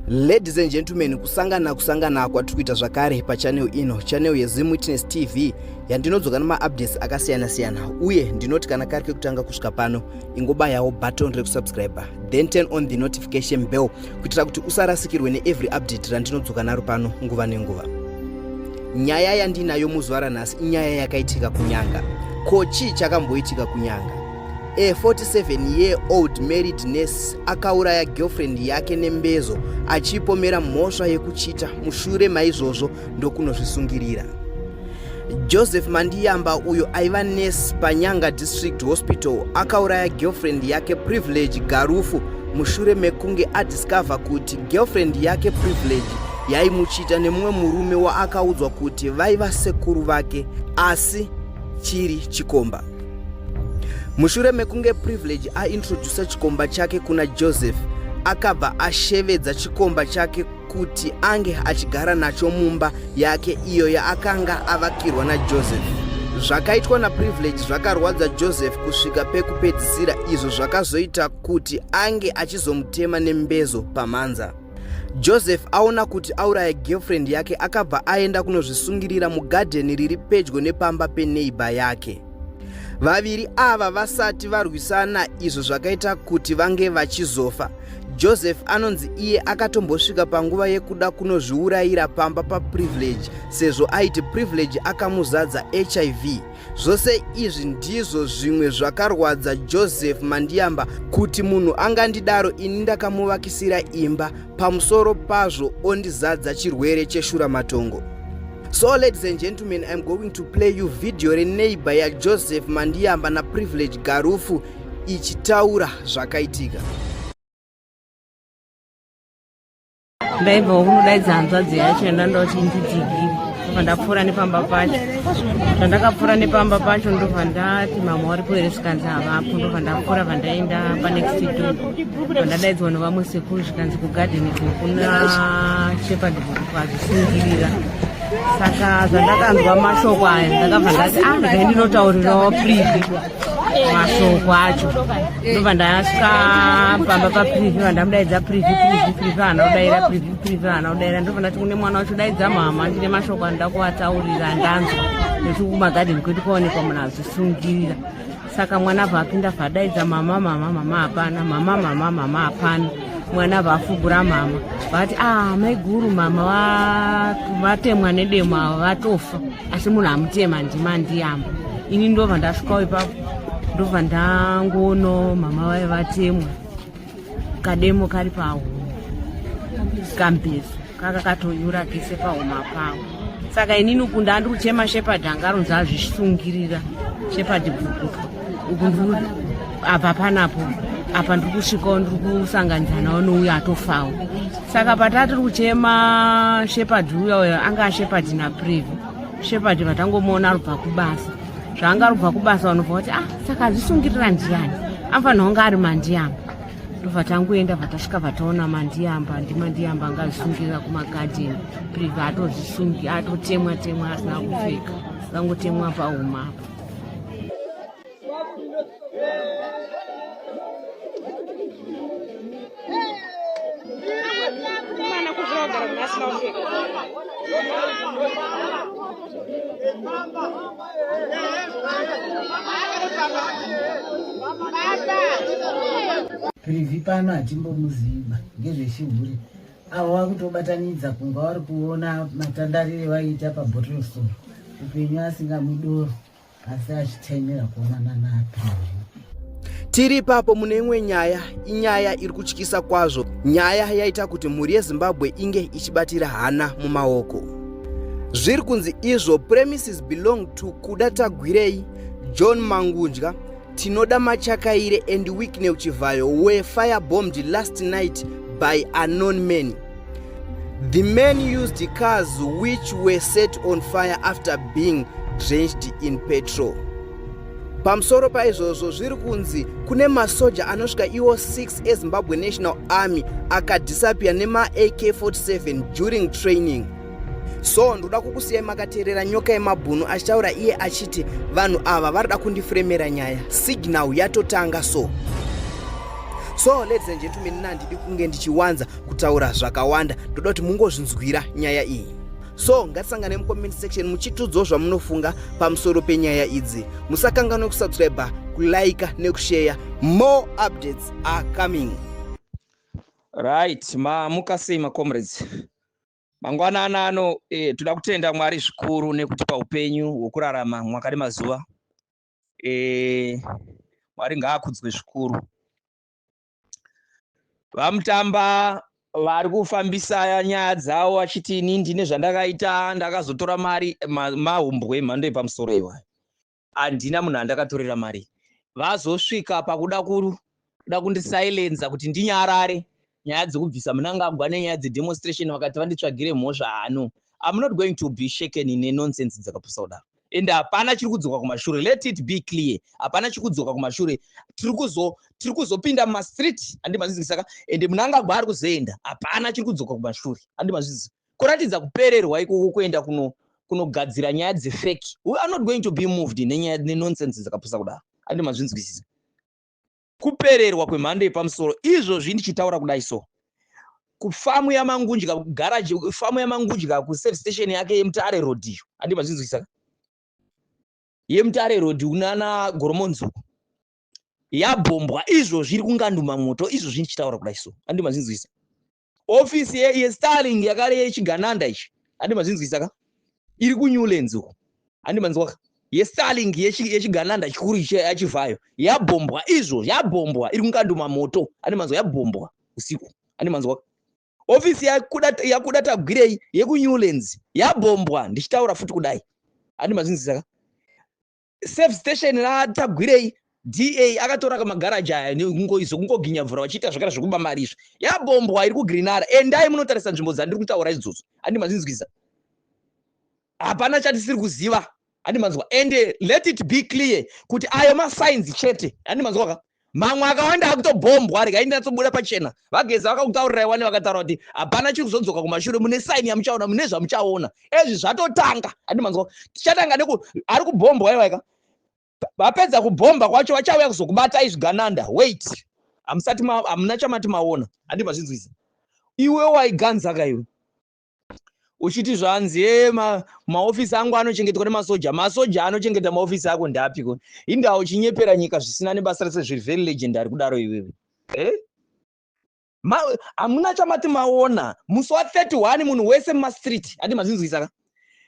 Ladies and gentlemen, kusangana kusangana kwatiri kuita zvakare pachannel ino, channel yeZim Witness TV yandinodzoka nemaupdates akasiyana siyana, uye ndinoti kana kari kekutanga kusvika pano ingobayawo button rekusubscribe then turn on the notification bell kuitira kuti usarasikirwe neevery update randinodzoka naro pano nguva nenguva. Nyaya yandinayo muzuva ranhasi inyaya yakaitika kuNyanga. Ko chii chakamboitika kuNyanga? A 47 year old married nurse akauraya girlfriend yake nembezo achiipomera mhosva yekuchita mushure maizvozvo ndokunozvisungirira. Joseph Mandiyamba uyo aiva nurse paNyanga District Hospital akauraya girlfriend yake Privilege Garufu mushure mekunge adiscover kuti girlfriend yake Privilege yaimuchita nemumwe murume waakaudzwa kuti vaiva sekuru vake asi chiri chikomba. Mushure mekunge Privilege aintrodusa chikomba chake kuna Joseph, akabva ashevedza chikomba chake kuti ange achigara nacho mumba yake iyo yaakanga avakirwa naJoseph. Zvakaitwa naPrivilege zvakarwadza Joseph kusvika pekupedzisira izvo zvakazoita kuti ange achizomutema nembezo pamhanza. Joseph aona kuti auraya girlfriend yake akabva aenda kunozvisungirira mugadheni riri pedyo nepamba peneighbor yake. Vaviri ava vasati varwisana izvo zvakaita kuti vange vachizofa. Joseph anonzi iye akatombosvika panguva yekuda kunozviurayira pamba paPrivilege sezvo aiti Privilege akamuzadza hiv. Zvose izvi ndizvo zvimwe zvakarwadza Joseph Mandiyamba kuti munhu angandidaro ini ndakamuvakisira imba pamusoro pazvo ondizadza chirwere cheshuramatongo. So ladies and gentlemen, I'm going to play you video reneighbor yaJoseph Mandiyamba naPrivilege Garufu ichitaura zvakaitika. Ndaibvawo kunodaidza hanzvadzi yacho yandanda kuti indidigire ndobva ndapfuura nepamba pacho. Zvandakapfuura nepamba pacho ndobva ndati mama waripo here zvikanzi havapo ndobva ndapfuura bva ndaenda panext door ndobva ndadaidzwa nevamwe sekuru zvikanzi kugadheni ko kuna shepherd azvisungirira. Saka zvandakanzwa mashoko aya ndakabva ndati ah regai ndinotaurirawo Privy mashoko acho ndobva ndasvika pamba paPrivy vandamudaidza Privy Privy Privy haana kudaira Privy Privy haana kudaira ndobva ndati kune mwana wacho daidza mama ndine mashoko anoda kuvataurira andanzwa nekuti kumagadheni kwedu kwaonekwa munhu azvisungirira. Saka mwana abva apinda bva adaidza mama mama mama hapana mama mama mama hapana mwana abva afugura mama vati ah maiguru mama vatemwa nedemo ava vatofa asi munhu amutema ndima ndiyamba ini ndobva ndasvikawo ipapo ndobva ndangono mama vaive vatemwa kademo kari pahuma kambezo kaka katonyura kese pahuma pavo. Saka inini uku ndandiri kuchema Shepherd anga aronzi azvisungirira Shepherd bvukutwa uku ndiri apa panapo apa ndiri kusvikawo ndiri kusanganidzanawo nouyo atofawo. Saka patatiri kuchema Shepherd uya uyo anga aShepherd naPrivy. Shepherd vatangomuona arubva kubasa zvaanga arubva kubasa vanobva vati ah saka azvisungirira ndiyani anofanira kunge ari Mandiyamba. Ndobva tangoenda bva tasvika bva taona Mandiyamba ndiMandiyamba anga azvisungirira kumagadheni. Privy atozvisungi atotemwa temwa asina kupfeka akangotemwa pahuma apa. Privy pano hatimbomuziva ngezvechihure avo vakutobatanidza kunga vari kuona matandarire vaiita pabottle store upenyu asingamudoro asi achitaimira kuonana naPrivy. Tiri ipapo mune imwe nyaya, inyaya iri kutyisa kwazvo, nyaya yaita kuti mhuri yeZimbabwe inge ichibatira hana mumaoko. Zviri kunzi izvo premises belong to Kuda Tagwirei, John Mangudya, Tinoda Machakaire and Wicknell Chivayo were firebombed last night by unknown men. The men used cars which were set on fire after being drenched in petrol. Pamusoro paizvozvo zviri kunzi kune masoja anosvika iwo 6 eZimbabwe National Army akadisappear nema-AK-47 during training. So ndoda kukusiyai makateerera Nyoka yemabhunu achitaura iye achiti vanhu ava varida kundifuremera nyaya. Signal yatotanga so. So ladies and gentlemen, nandidi kunge ndichiwanza kutaura zvakawanda, ndoda kuti mungozvinzwira nyaya iyi. So ngatisangane mucomment section muchitudzawo zvamunofunga pamusoro penyaya idzi. Musakanganwe kusubscribe, kulike nekushare. More updates are coming. Right, mamuka sei macomrades? Mangwanani ano. Toda kutenda Mwari zvikuru nekutipa upenyu hwokurarama mwaka nemazuva. Mwari ngaakudzwe zvikuru. VaMutamba vari kufambisa nyaya dzavo vachiti ini ndine zvandakaita, ndakazotora mari. Mahumbwe emhando yepamusoro iwayo. Handina munhu andakatorera mari. Vazosvika pakuda kuda kundisilenza kuti ndinyarare nyaya dzekubvisa Munangagwa nenyaya dzedemonstration, vakati vanditsvagire mhosva. Hano, I'm not going to be shaken nenonsense dzakapusa kudaro, and hapana chiri kudzoka kumashure. Let it be clear, hapana chiri kudzoka kumashure. Tiri kuzopinda mumastreet, handi mazvizwisaka? Ende Munangagwa ari kuzoenda. Hapana chiri kudzoka kumashure, handi mazvizisa? Kuratidza kupererwa ikoko kuenda kunogadzira nyaya dzefake. We are not going to be moved nenyaya nenonsense dzakapusa kudaro, handi mazvinzwisisa? Kupererwa kwemhando yepamusoro. Izvozvi ndichitaura kudai, so kufamu yaMangudya, kugaraji, famu yaMangudya, kuservice station yake yeMutare Road iyo, handi mazvinzwisisa? YeMutare Road unana Goromonzuku yabhombwa izvozvi, iri kunganduma moto izvozvi ndichitaura kudai so, handi mazvinzwisisa? Ofisi yeStarlink yakare yechigananda ichi, handi mazvinzwisisa ka? Iri kuNewlands uku, handi manzwaka? YeStarlink yechigananda chikuru ichi yachivhayo yabhombwa izvo, yabhombwa, iri kunganduma moto, handi manzwa? Yabhombwa usiku, handi manzwaka? Ofisi yaKuda Tagwirei yekuNewlands yabhombwa ndichitaura futi kudai, handi mazvinzwisisa ka? Service station raTagwirei da akatora magaraji aya kungoginya mvura vachiita zvakare zvekuba mari izvi, yabhombwa, iri kuGrinara. Endai munotarisa nzvimbo dzandiri kutaura idzodzo, handi mazvinzwisisa? Hapana chatisiri kuziva, handi manzwa? And let it be clear kuti ayo masigns chete, handi manzwa ka? Mamwe akawanda akutobhombwa. Regai ndinatsobuda pachena. VaGeza vakakutaurirai wani, vakataura kuti hapana chiri kuzodzoka kumashure. Mune sign yamuchaona, mune zvamuchaona. Ezvi zvatotanga, handi manzwa? Tichatanga neku ari kubhombwa iwaika. Vapedza kubhomba kwacho, vachauya kuzokubatai zvigananda. Wait, hamusati hamuna chamati maona, handi mazvinzwisa? Iwe waiganza ka iwe uchiti zvanzi ye maofisi angu anochengetwa nemasoja. Masoja anochengeta maofisi ako ndapiko? Indawo uchinyepera nyika zvisina nebasa rese, zviri very legendary kudaro iwewe, eh? Hamuna chamati maona. Musi wa31 munhu wese mumastreet, handi mazvinzwisa ka?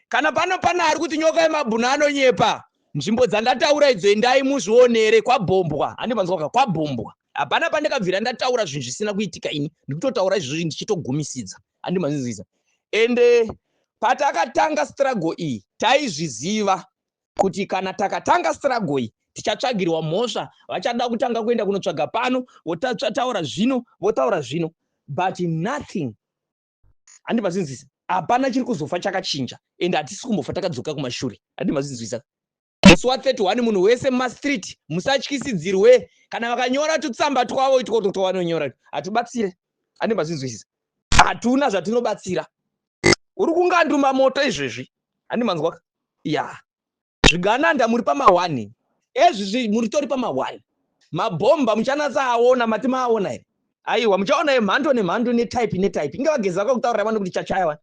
Kana pano pana ari kuti nyoka yemabhunu anonyepa, nzvimbo dzandataura idzo endai muzvionere. Kwabhombwa, handi manzwa ka? Kwabhombwa. Hapana pandakabvira ndataura zvinhu zvisina kuitika. Ini ndikutotaura izvozvi ndichitogumisidza, handi mazvinzwisa? Ende patakatanga struggle iyi, taizviziva kuti kana takatanga struggle iyi tichatsvagirwa mhosva. Vachada kutanga kuenda kunotsvaga pano, votaura zvino, votaura zvino, but nothing, handi mazvinzwisa? Hapana chiri kuzofa chakachinja, ende hatisi kumbofa takadzoka kumashure, handi mazvinzwisa? Musi wa31 munhu wese mumastreet. Musatyisidzirwe kana vakanyora tutsamba twavo itwotwo twavanonyora, hatibatsire, handi mazvinzwisisa? Hatuna zvatinobatsira. Uri kunganduma moto izvezvi, handi manzwaka? Ya, zvigananda muri pama1 ezvizvi, muri tori pama1. Mabhomba muchanatsa aona, mati maaona here? Aiwa, muchaona yemhando nemhando, netype netype. Inge VaGeza vakakutaurirai vano kuti chachaya vani,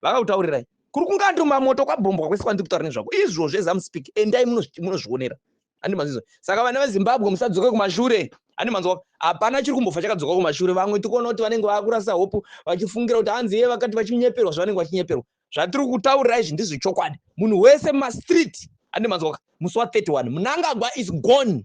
vakakutaurirai kuri kunganduma moto, kwabhombwa kwese kwandiri kutaura nezvako izvozvo. As I'm speak, endai munozvionera, handi manzwa? Saka vana veZimbabwe, musadzoke kumashure, handi manzwa? Hapana chiri kumbofa chakadzoka kumashure. Vamwe tikuona kuti vanenge vakurasa hope vachifungira kuti hanzi iye vakati vachinyeperwa zvavanenge vachinyeperwa. Zvatiri kutaurira izvi ndizvo chokwadi. Munhu wese mumastreet, handi manzwa? Musi wa31 Munangagwa is gone.